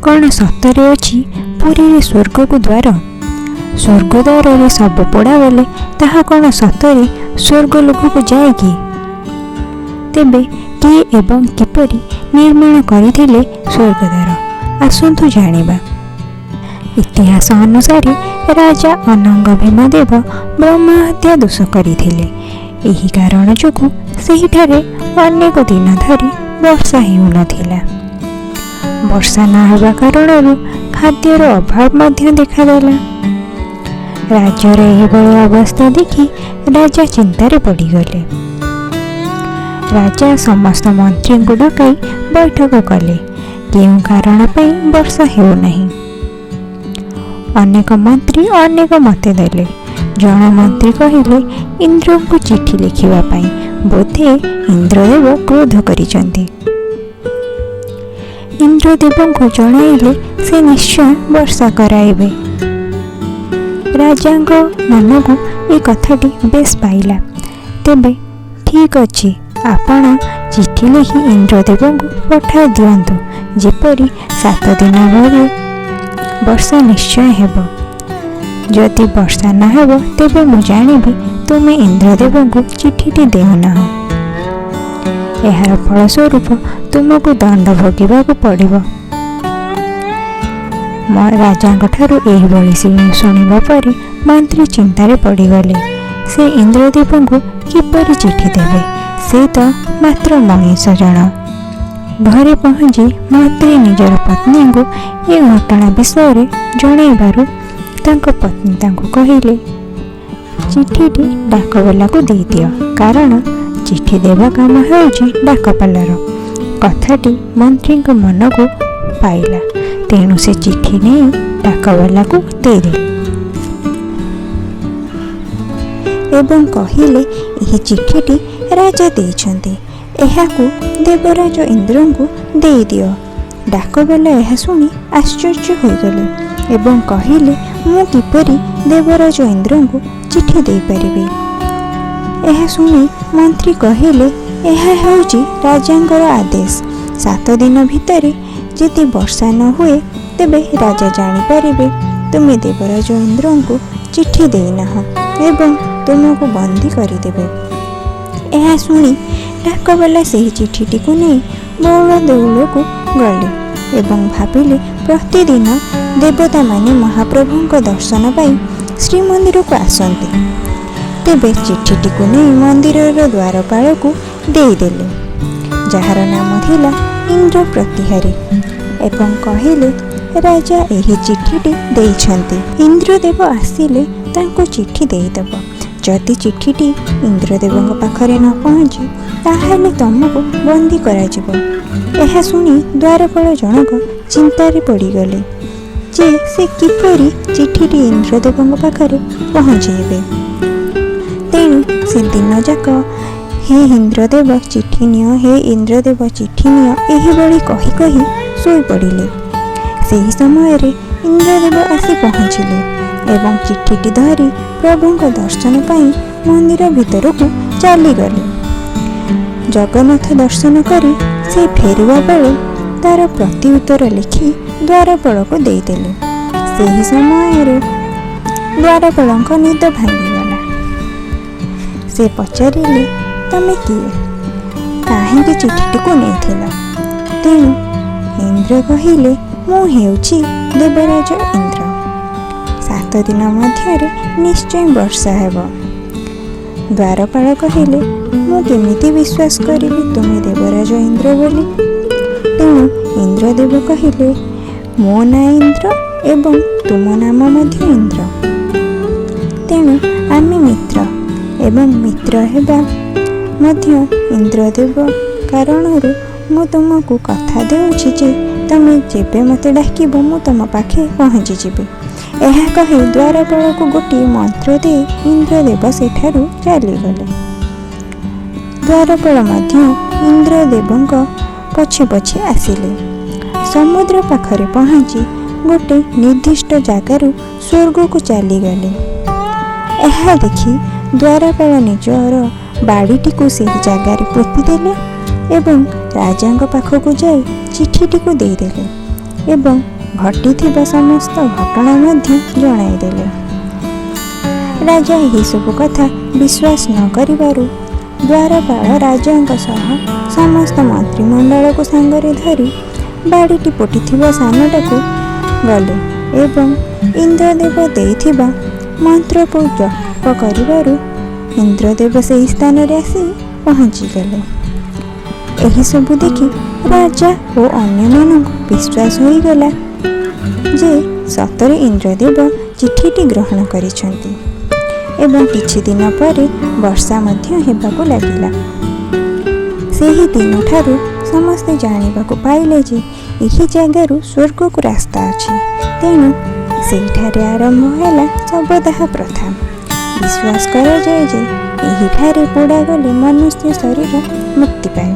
କ'ଣ ସତରେ ଅଛି ପୁରୀରେ ସ୍ୱର୍ଗକୁ ଦ୍ୱାର? ସ୍ୱର୍ଗଦ୍ୱାରରେ ଶବ ପୋଡ଼ାଗଲେ ତାହା କ'ଣ ସତରେ ସ୍ୱର୍ଗଲୋକକୁ ଯାଏ କି? ତେବେ କିଏ ଏବଂ କିପରି ନିର୍ମାଣ କରିଥିଲେ ସ୍ୱର୍ଗଦ୍ୱାର, ଆସନ୍ତୁ ଜାଣିବା। ଇତିହାସ ଅନୁସାରେ ରାଜା ଅନଙ୍ଗ ଭୀମଦେବ ବ୍ରହ୍ମହତ୍ୟା ଦୋଷ କରିଥିଲେ। ଏହି କାରଣ ଯୋଗୁଁ ସେହିଠାରେ ଅନେକ ଦିନ ଧରି ବର୍ଷା ହେଉନଥିଲା। ବର୍ଷା ନ ହେବା କାରଣରୁ ଖାଦ୍ୟର ଅଭାବ ମଧ୍ୟ ଦେଖାଦେଲା। ରାଜ୍ୟର ଏହିଭଳି ଅବସ୍ଥା ଦେଖି ରାଜା ଚିନ୍ତାରେ ପଡ଼ିଗଲେ। ରାଜା ସମସ୍ତ ମନ୍ତ୍ରୀଙ୍କୁ ଡକାଇ ବୈଠକ କଲେ, କେଉଁ କାରଣ ପାଇଁ ବର୍ଷା ହେଉନାହିଁ। ଅନେକ ମନ୍ତ୍ରୀ ଅନେକ ମତ ଦେଲେ। ଜଣେ ମନ୍ତ୍ରୀ କହିଲେ ଇନ୍ଦ୍ରଙ୍କୁ ଚିଠି ଲେଖିବା ପାଇଁ, ବୋଧେ ଇନ୍ଦ୍ରଦେବ କ୍ରୋଧ କରିଛନ୍ତି। ଇନ୍ଦ୍ରଦେବଙ୍କୁ ଜଣାଇଲେ ସେ ନିଶ୍ଚୟ ବର୍ଷା କରାଇବେ। ରାଜାଙ୍କ ମନକୁ ଏ କଥାଟି ବେଶ୍ ପାଇଲା। ତେବେ ଠିକ୍ ଅଛି, ଆପଣ ଚିଠି ଲେଖି ଇନ୍ଦ୍ରଦେବଙ୍କୁ ପଠାଇ ଦିଅନ୍ତୁ, ଯେପରି 7 ଦିନ ପରେ ବର୍ଷା ନିଶ୍ଚୟ ହେବ। ଯଦି ବର୍ଷା ନ ହେବ ତେବେ ମୁଁ ଜାଣିବି ତୁମେ ଇନ୍ଦ୍ରଦେବଙ୍କୁ ଚିଠିଟି ଦେଉନାହଁ। ଏହାର ଫଳସ୍ୱରୂପ ତୁମକୁ ଦଣ୍ଡ ଭୋଗିବାକୁ ପଡ଼ିବ। ରାଜାଙ୍କ ଠାରୁ ଏହିଭଳି ଶୁଣିବା ପରେ ମନ୍ତ୍ରୀ ଚିନ୍ତାରେ ପଡ଼ିଗଲେ। ସେ ଇନ୍ଦ୍ରଦେବଙ୍କୁ କିପରି ଚିଠି ଦେବେ? ସେ ତ ମାତ୍ର ମଣିଷ ଜଣ। ଘରେ ପହଞ୍ଚି ମନ୍ତ୍ରୀ ନିଜର ପତ୍ନୀଙ୍କୁ ଏ ଘଟଣା ବିଷୟରେ ଜଣାଇବାରୁ ତାଙ୍କ ପତ୍ନୀ ତାଙ୍କୁ କହିଲେ, ଚିଠିଟି ଡାକବାଲାକୁ ଦେଇଦିଅ, କାରଣ ଚିଠି ଦେବା କାମ ହେଉଛି ଡାକବାଲାର। କଥାଟି ମନ୍ତ୍ରୀଙ୍କ ମନକୁ ପାଇଲା, ତେଣୁ ସେ ଚିଠି ନେଇ ଡାକବାଲାକୁ ଦେଇଦେଲେ ଏବଂ କହିଲେ, ଏହି ଚିଠିଟି ରାଜା ଦେଇଛନ୍ତି, ଏହାକୁ ଦେବରାଜ ଇନ୍ଦ୍ରଙ୍କୁ ଦେଇଦିଅ। ଡାକବାଲା ଏହା ଶୁଣି ଆଶ୍ଚର୍ଯ୍ୟ ହୋଇଗଲେ ଏବଂ କହିଲେ, ମୁଁ କିପରି ଦେବରାଜ ଇନ୍ଦ୍ରଙ୍କୁ ଚିଠି ଦେଇପାରିବି? ଏହା ଶୁଣି ମନ୍ତ୍ରୀ କହିଲେ, ଏହା ହେଉଛି ରାଜାଙ୍କର ଆଦେଶ। 7 ଦିନ ଭିତରେ ଯଦି ବର୍ଷା ନ ହୁଏ ତେବେ ରାଜା ଜାଣିପାରିବେ ତୁମେ ଦେବରାଜ ଇନ୍ଦ୍ରଙ୍କୁ ଚିଠି ଦେଇନାହଁ ଏବଂ ତୁମକୁ ବନ୍ଦୀ କରିଦେବେ। ଏହା ଶୁଣି ଡାକବାଲା ସେହି ଚିଠିଟିକୁ ନେଇ ବଉଳ ଦେଉଳକୁ ଗଲେ ଏବଂ ଭାବିଲେ ପ୍ରତିଦିନ ଦେବତାମାନେ ମହାପ୍ରଭୁଙ୍କ ଦର୍ଶନ ପାଇଁ ଶ୍ରୀମନ୍ଦିରକୁ ଆସନ୍ତି। ତେବେ ଚିଠିଟିକୁ ନେଇ ମନ୍ଦିରର ଦ୍ୱାରପାଳକୁ ଦେଇଦେଲେ, ଯାହାର ନାମ ଥିଲା ଇନ୍ଦ୍ର ପ୍ରତିହାରୀ, ଏବଂ କହିଲେ, ରାଜା ଏହି ଚିଠିଟି ଦେଇଛନ୍ତି, ଇନ୍ଦ୍ରଦେବ ଆସିଲେ ତାଙ୍କୁ ଚିଠି ଦେଇଦେବ। ଯଦି ଚିଠିଟି ଇନ୍ଦ୍ରଦେବଙ୍କ ପାଖରେ ନ ପହଞ୍ଚେ ତାହେଲେ ତମକୁ ବନ୍ଦୀ କରାଯିବ। ଏହା ଶୁଣି ଦ୍ୱାରପାଳ ଜଣକ ଚିନ୍ତାରେ ପଡ଼ିଗଲେ ଯେ ସେ କିପରି ଚିଠିଟି ଇନ୍ଦ୍ରଦେବଙ୍କ ପାଖରେ ପହଞ୍ଚାଇବେ। ତେଣୁ ସେ ଦିନଯାକ ହେ ଇନ୍ଦ୍ରଦେବ ଚିଠି ନିଅ, ହେ ଇନ୍ଦ୍ରଦେବ ଚିଠି ନିଅ ଏହିଭଳି କହି କହି ଶୋଇପଡ଼ିଲେ। ସେହି ସମୟରେ ଇନ୍ଦ୍ରଦେବ ଆସି ପହଞ୍ଚିଲେ ଏବଂ ଚିଠିଟି ଧରି ପ୍ରଭୁଙ୍କ ଦର୍ଶନ ପାଇଁ ମନ୍ଦିର ଭିତରକୁ ଚାଲିଗଲେ। ଜଗନ୍ନାଥ ଦର୍ଶନ କରି ସେ ଫେରିବା ବେଳେ ତାର ପ୍ରତିଉତ୍ତର ଲେଖି ଦ୍ୱାରପାଳକୁ ଦେଇଦେଲେ। ସେହି ସମୟରେ ଦ୍ୱାରପାଳଙ୍କ ନିଦ ଭାଙ୍ଗିଗଲା। ସେ ପଚାରିଲେ, ତମେ କିଏ? କାହିଁକି ଚିଠିଟିକୁ ନେଇଥିଲ? ତେଣୁ ଇନ୍ଦ୍ର କହିଲେ, ମୁଁ ହେଉଛି ଦେବରାଜ ଇନ୍ଦ୍ର। 7 ଦିନ ମଧ୍ୟରେ ନିଶ୍ଚୟ ବର୍ଷା ହେବ। ଦ୍ୱାରପାଳ କହିଲେ, ମୁଁ କେମିତି ବିଶ୍ୱାସ କରିବି ତୁମେ ଦେବରାଜ ଇନ୍ଦ୍ର ବୋଲି? ତେଣୁ ଇନ୍ଦ୍ରଦେବ କହିଲେ, ମୋ ନାଁ ଇନ୍ଦ୍ର ଏବଂ ତୁମ ନାମ ମଧ୍ୟ ଇନ୍ଦ୍ର, ତେଣୁ ଆମେ ମିତ୍ର ଏବଂ ମିତ୍ର ହେବା ମଧ୍ୟ ଇନ୍ଦ୍ରଦେବ କାରଣରୁ ମୁଁ ତୁମକୁ କଥା ଦେଉଛି ଯେ ତମେ ଯେବେ ମୋତେ ଡାକିବ ମୁଁ ତୁମ ପାଖେ ପହଞ୍ଚିଯିବି। ଏହା କହି ଦ୍ୱାରପାଳକୁ ଗୋଟିଏ ମନ୍ତ୍ର ଦେଇ ଇନ୍ଦ୍ରଦେବ ସେଠାରୁ ଚାଲିଗଲେ। ଦ୍ୱାରପାଳ ମଧ୍ୟ ଇନ୍ଦ୍ରଦେବଙ୍କ ପଛେ ପଛେ ଆସିଲେ। ସମୁଦ୍ର ପାଖରେ ପହଞ୍ଚି ଗୋଟେ ନିର୍ଦ୍ଦିଷ୍ଟ ଜାଗାରୁ ସ୍ୱର୍ଗକୁ ଚାଲିଗଲେ। ଏହା ଦେଖି ଦ୍ୱାରପାଳ ନିଜର ବାଡ଼ିଟିକୁ ସେହି ଜାଗାରେ ପୋତିଦେଲେ ଏବଂ ରାଜାଙ୍କ ପାଖକୁ ଯାଇ ଚିଠିଟିକୁ ଦେଇଦେଲେ ଏବଂ ଘଟିଥିବା ସମସ୍ତ ଘଟଣା ମଧ୍ୟ ଜଣାଇଦେଲେ। ରାଜା ଏହିସବୁ କଥା ବିଶ୍ୱାସ ନ କରିବାରୁ ଦ୍ୱାରପାଳ ରାଜାଙ୍କ ସହ ସମସ୍ତ ମନ୍ତ୍ରିମଣ୍ଡଳକୁ ସାଙ୍ଗରେ ଧରି ବାଡ଼ିଟି ପୋତିଥିବା ସ୍ଥାନଟାକୁ ଗଲେ ଏବଂ ଇନ୍ଦ୍ରଦେବ ଦେଇଥିବା ମନ୍ତ୍ରକୁ ଜପ କରିବାରୁ ଇନ୍ଦ୍ରଦେବ ସେହି ସ୍ଥାନରେ ଆସି ପହଞ୍ଚିଗଲେ। ଏହିସବୁ ଦେଖି ରାଜା ଓ ଅନ୍ୟମାନଙ୍କୁ ବିଶ୍ୱାସ ହୋଇଗଲା ଯେ ସତରେ ଇନ୍ଦ୍ରଦେବ ଚିଠିଟି ଗ୍ରହଣ କରିଛନ୍ତି ଏବଂ କିଛି ଦିନ ପରେ ବର୍ଷା ମଧ୍ୟ ହେବାକୁ ଲାଗିଲା। ସେହି ଦିନଠାରୁ ସମସ୍ତେ ଜାଣିବାକୁ ପାଇଲେ ଯେ ଏହି ଜାଗାରୁ ସ୍ୱର୍ଗକୁ ରାସ୍ତା ଅଛି। ତେଣୁ ସେଇଠାରେ ଆରମ୍ଭ ହେଲା ଶବଦାହ ପ୍ରଥା। ବିଶ୍ୱାସ କରାଯାଏ ଯେ ଏହିଠାରେ ପୋଡ଼ାଗଲେ ମନୁଷ୍ୟ ଶରୀର ମୁକ୍ତି ପାଏ।